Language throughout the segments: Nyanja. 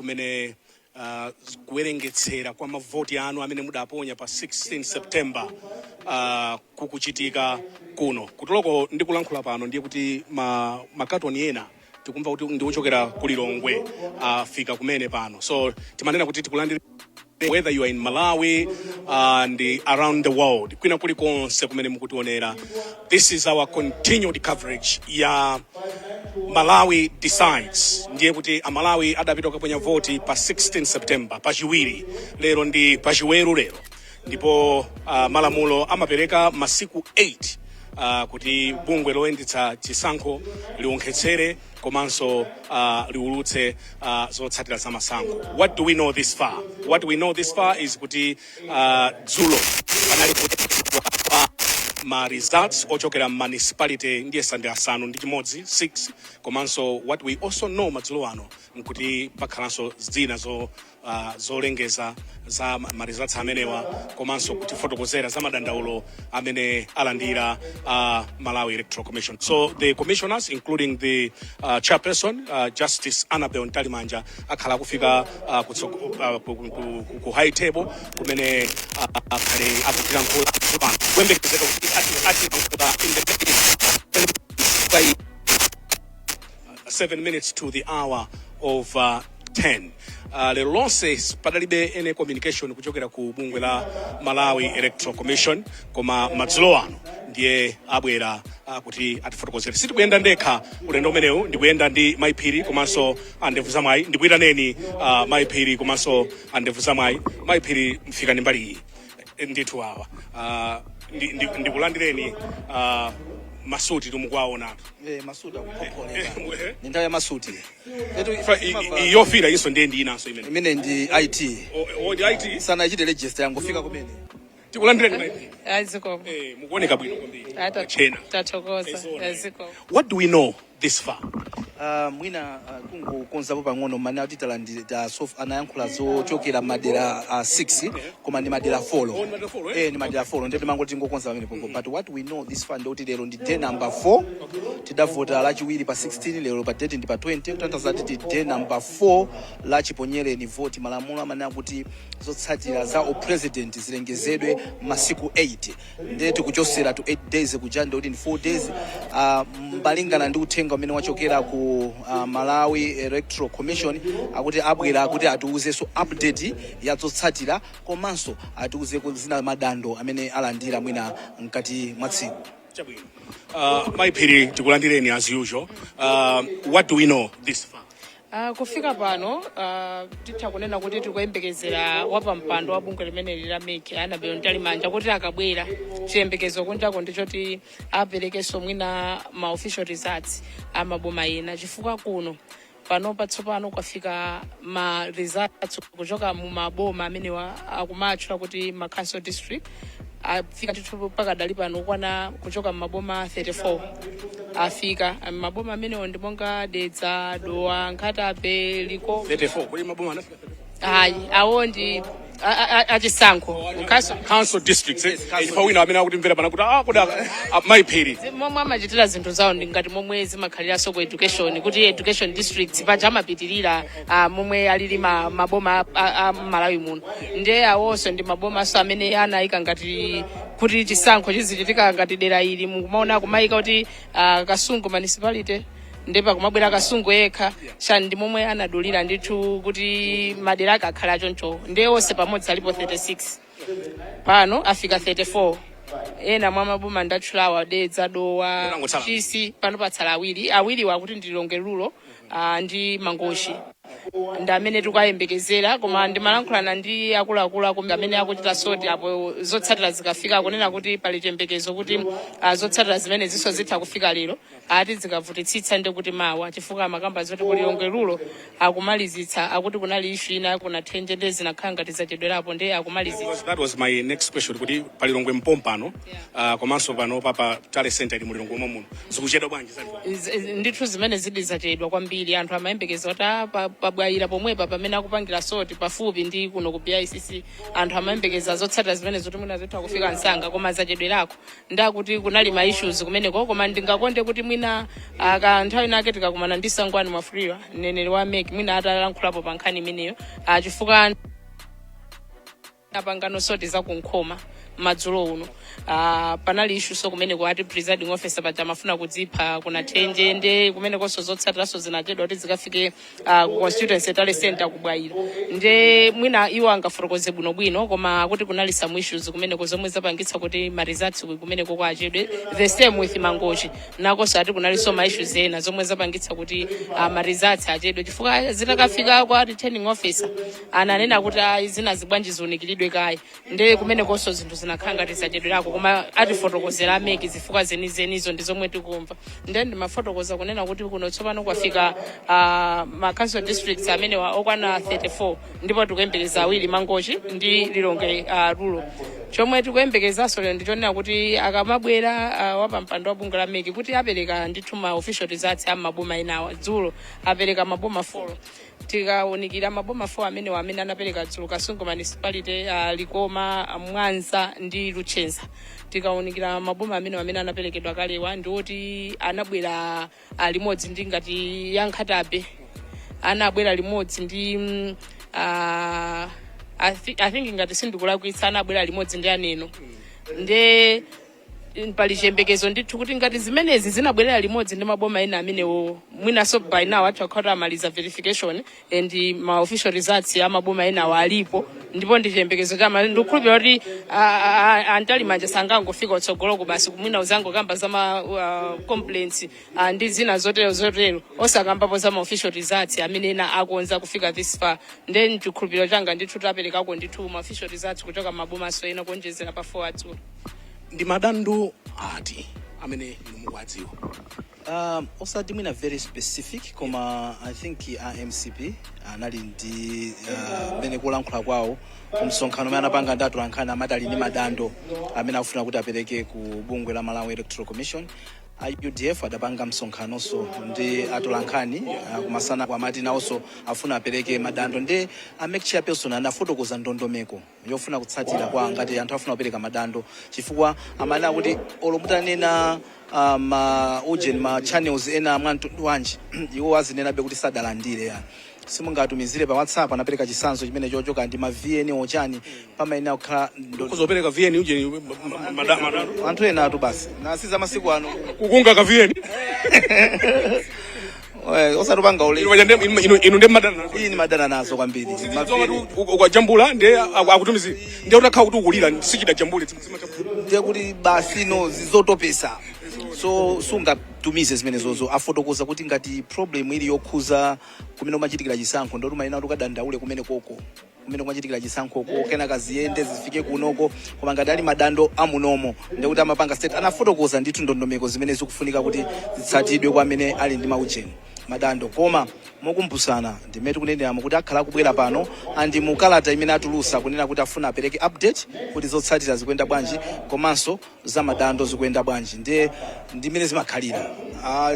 Kumene kuwerengetsera kwa mavoti anu amene mudaponya pa 16 September kukuchitika kuno kutuloko. Ndikulankhula pano ndiye kuti makatoni ena tikumva kuti ndi ochokera ku Lilongwe, afika kumene pano. So timanena kuti tikulandira whether you are in Malawi and around the world, kwina kulikonse kumene mukutionera. This is our continued coverage ya Malawi Decides. Ndiye kuti Amalawi adapita kukaponya voti pa 16 September, pachiwiri. Lero ndi pachiweru lero, ndipo malamulo amapereka masiku 8 kuti bungwe loyendetsa chisankho liwonkhetsere komanso liulutse zotsatira za masankho. What do we know this far? What we know this far is kuti dzulo panali kwa ma results ochokera municipality ndiye sande 6, 6. Komanso what we also know madzulo ano nkuti pakhalanso zina zolengeza za ma results amenewa, komanso kutifotokozera za madandaulo amene alandira Malawi Electoral Commission. So the commissioners, including the chairperson, Justice Annabel Mtalimanja, akhala akufika ku high table kumene akhale akutilankhula pano. Kuyembekezeka kuti atilankhula in the next 7 minutes to the hour of 10. Lero lonse padalibe any communication kuchokera ku bungwe la Malawi Electoral Commission, koma madzulo ano ndiye abwera kuti atifotokozere. Sitikuyenda ndekha ulendo umenewu, ndikuyenda ndi Maiphiri komanso Andevu Zamwayi. Ndikuyitaneni, Maiphiri komanso Andevu Zamwayi. Maiphiri, mfikani mbali iyi. Ndithu awa ndikulandireni. Masuti tumukuwaonatu. Eh, masuti akuphopholeka. Ni nthawi ya masuti. Yofira inso ndiye ndi inanso imene. Imene ndi IT. O, ndi IT. Sanachite register, yangofika kumene. Tikulandireni, Maiphiri. Aziko. Mukuoneka bwino kwambiri. Chena. Tathokoza. Ezona. Aziko. What do we know this far? Mwina kungokonzapo pang'ono, mane ati talandi ta sof anayankhula zochokera madera 6, koma ndi madera 4. Oh, ndi madera 4, eh? Eh, ndi madera 4. Ndiye timangoti tingokonza pamene popo, but what we know this far ndikuti lero ndi day number 4. Tidavota Lachiwiri pa 16, lero pa date ndi pa 20, kutanthauza kuti day number 4 la chiponyereni voti. Malamulo amanena kuti zotsatira za upresident zilengezedwe masiku 8, ndiye tikuchosera to 8 days kuja, ndikuti ndi 4 days. Malingana ndi uthenga umene wachokera ku Malawi Electoral Commission, akuti abwera kuti atiuzenso update ya zotsatira, komanso atiuzeko zina madando amene alandira mwina mkati mwa tsiku. Chabwino. Maiphiri, tikulandireni as usual. What do we know this far? Kufika pano titha kunena kuti tikuyembekezera wapampando wa bungwe limeneli la MEC, Annabel Mtalimanja, kuti akabwera, chiyembekezo kunjako ndichoti aperekenso mwina ma official results amaboma ena, chifukwa kuno panopa tsopano kwafika ma results kuchoka mu maboma amene akumatchula kuti ma council district. Afika ndithu pakadali pano kwana kuchoka maboma 34 afika. Maboma amenewo ndi monga Dedza, Dowa, Nkhata Bay, Liko. 34? Kodi maboma anafika 34? Ayi, awo ndi achisankho council. Council districts, eh? Chifukwa wina amene akutimvera pana kuti kodi Maiphiri. Momwe amachitira zinthu zawo ndi ngati momwe zimakhaliranso ku education, kuti education districts paja amapitirira momwe alili maboma a Malawi muno. Ndiye awonso ndi mabomaso amene anayika ngati kuti chisankho chizichitika ngati dera ili, mukumaona kumayika kuti Kasungu municipality, ndipo kumabwera Kasungu yekha chani. Ndi momwe anadulira ndithu kuti madera ake akhala choncho. Ndiye onse pamodzi alipo 36, pano afika 34. Ena mwa maboma ndatchulawa, Dedza, Dowa, Unangotsala. Chisi. Pano patsala awiri. Awiri wakuti ndi Lilongwe Rural ndi Mangochi, ndi amene tikayembekezera. Koma ndimalankhulana ndi akuluakulu akumbi amene akuchita sort apo zotsatira zikafika, kunena kuti pali chiyembekezo kuti zotsatira zimene zinso zitha kufika lero, ati zikavutitsitsa ndi kuti mawa, chifukwa amakamba zoti ku Lilongwe Rural akumalizitsa, akuti kunali issue ina kuna thenje, ndi zinakhala ngati zachedwerapo, ndi akumalizitsa. That was my next question, kuti pa Lilongwe mpompano, komanso pano papa tally center ili mu Lilongwe muno, zikuchedwa bwanji zali? Ndithu zimene zidi zachedwa kwambiri. Anthu amayembekeza kuti Pabwayira pomwepa pamene akupangira sort pafupi ndi kuno ku BICC, anthu amayembekeza zotsatira zimene zoti mwina zitha kufika msanga, koma zachedwerako. Ndakuti kunali ma issues kumeneko, koma ndingakonde kuti mwina aka nthawi inake tikakumana ndi Sangwani Mwafulirwa, mneneri wa MEC, mwina atalankhulapo pa nkhani imeneyo, chifukwa apangano sort zakunkhoma madzulo uno. Panali issue so kumeneko, ati presiding officer paja amafuna kudzipha kuna thenje, nde kumenekonso zotsatiraso zinachedwa kuti zikafike ku constituency tally center kubwayira. Nde mwina iwo angafotokoze bwinobwino, koma kuti kunali some issues kumeneko zomwe zapangitsa kuti ma results kumeneko kwachedwe. The same with Mangochi, nakonso ati kunalinso ma issues ena zomwe zapangitsa kuti ma results achedwe, chifukwa zitakafika kwa returning officer ananena kuti ayi, zina zibwanji ziunikiridwe kaye. Nde kumenekonso zinthu zinakhala ngati zachedwerako, koma atifotokozera a MEC zifukwa zenizenizo ndi zomwe tikumva. Nde ndimafotokoza kunena kuti kuno tsopano kwafika ma council districts amene okwana 34, ndipo tikuyembekeza awiri, Mangochi ndi Lilongwe Rural. Chomwe tikuyembekezanso lero ndichonena kuti akamabwera wapampando wa bungwe la MEC kuti apereka ndithu ma official results a maboma enawa. Dzulo apereka maboma 4. Tikaunikira maboma 4 amenewa amene anapereka dzulo, Kasungu Municipality, Likoma, Mwanza ndi Luchenza, tikaunikira maboma amene anaperekedwa kalewa ndiwoti anabwera limodzi ndi ngati ya Nkhata Bay, anabwera limodzi ndi I think ngati sindikulakwitsa anabwera limodzi ndi aneno. Nde pali chiyembekezo ndithu kuti ngati zimenezi zinabwerera limodzi ndi maboma ena amenewo, mwinaso by now athu akhala amaliza verification and ma official results ya maboma enawo alipo. Ndipo ndi chiyembekezo chama ndikukhulupirira kuti a Mtalimanja sangangofika utsogoloko basi, mwina uzangokamba za ma complaints ndi zina zotero zotero, osakambapo za ma official results amene ena akonza kufika this far. Then chikhulupiriro changa ndithu taperekako ndithu ma official results kuchoka mabomaso ena kuonjezera pa 4 adzulo. Ndi madando ati amene inu mukuwadziwa? Osati mwina very specific, koma I think a MCP anali ndi mmene kulankhula kwawo kumsonkhano umene anapanga ndi atolankhani, amati ali ndi madando amene akufuna kuti apereke ku bungwe la Malawi Electoral Commission. A UDF adapanga msonkhanonso ndi atolankhani kumasana, amati nawonso afuna apereke madando. Ndi a MEC chairperson anafotokoza ndondomeko yofuna kutsatira kwa ngati anthu afuna kupereka madando, chifukwa amanena kuti olo mutanena ma ujeni ma channels ena mwamtundu wanji, iwo azinenabe kuti sadalandire ya simungatumizire pa WhatsApp. Anapereka chitsanzo chimene chochoka ndi ma VN ochani, pamayenera kukhala Kuzopereka VN uje madando. Anthu ena atu basi nasiza masiku ano. Kukunga ka VN. Osatupanga ule. Inu ndi madana nazo? Iyi ni madana nazo kwambiri. Ma VN. Ukajambula ndi akutumizira, ndiye utakhala kuti ukulira sichidajambule. Ndiye kuti basi no zizotopesa, so sungatumize zimenezozo. Afotokoza kuti ngati problem ili yokhuza kumene kumachitikira chisankho, ndoti umayenera kuti ukadandaule kumene koko kumene kumachitikira chisankhoko, kenaka ziyende zifike kunoko. Koma ngati ali madando amunomo, ndikuti amapanga state. Anafotokoza ndithu ndondomeko zimene zikufunika kuti zitsatidwe kwa amene ali ndi maujeni madando. Koma mokumbusana ndimene tikuneneramo kuti akhala akubwera pano andi mukalata imene atulusa kunena kuti afuna apereke update kuti zotsatira zikuyenda bwanji komanso za madando zikuyenda bwanji. Ndiye ndimene zimakhalira.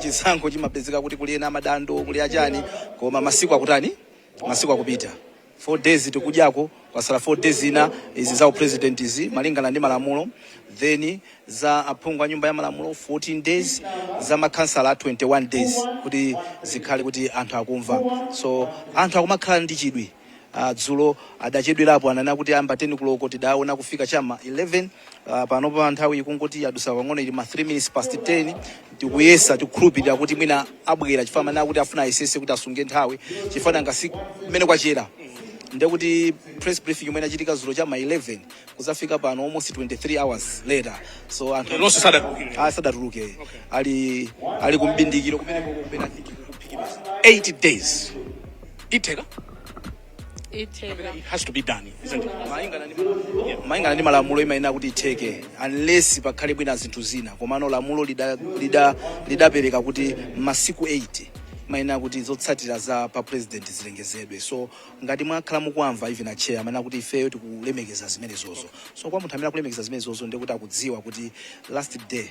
Chisankho chimapezeka kuti kuli ena amadando, kuli achani, koma masiku akutani? Masiku akupita. 4 days tikudyako, kwasala 4 days ina. Izi za president izi malingana ndi malamulo, then za aphungu a nyumba ya malamulo 14 days, za makhansala 21 days, kuti zikhale kuti anthu akumva. So anthu akumakhala ndi chidwi. Dzulo adachedwerapo, ananena kuti amba 10 kuloko, tidaona kufika chama 11. Pano pa nthawi ikungoti yadusa pang'ono, ili ma 3 minutes past 10. Tikuyesa, tikukhulupirira kuti mwina abwera, chifukwa amanena kuti afuna ayesese kuti asunge nthawi, chifukwa nanga si kumene kwachera. Ndekuti press briefing imene inachitika dzulo chama 11 kuzafika pano almost 23 hours later, so anthu Lonse sadatulukire. Ah, sadatuluke. Ali kumbindikiro kumene koko kumene afiki kuphikidwa. 8 days itheka? Itheka. It has to be done, isn't it? Malingana ndi malamulo imayenera kuti itheke, unless pakhale bwina zinthu zina. Komano lamulo lidapereka kuti masiku 8 imayenera kuti zotsatira za pa president zilengezedwe. So ngati mwakhala mukuamva, even a chair amanena kuti ifeyo tikulemekeza zimenezozo. So kwa munthu amene akulemekeza zimenezozo, ndikuti akudziwa kuti last day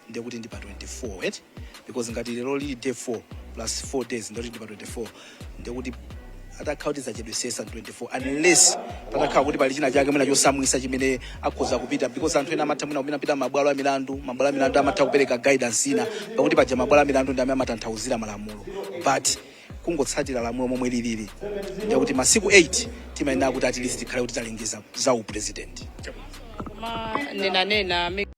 ndekuti ndi pa 24, right? Because ngati lero lili day 4 plus 4 days, ndekuti ndi pa 24, ndekuti Atakhala kuti zachedwesesa 24, unless patakhala kuti pali china chake mwina chosamwisa chimene akhoza kupita, because anthu ena amatha mwina kumene apita mabwalo a milandu. Mabwalo a milandu amatha kupereka guidance ina, pakuti paja mabwalo a milandu ndi amene amatanthauzira malamulo. But kungotsatira lamulo momwe lilili, ndikuti masiku 8 timayenera kuti at least tikhale kuti talengeza za upresident. Koma nenanena.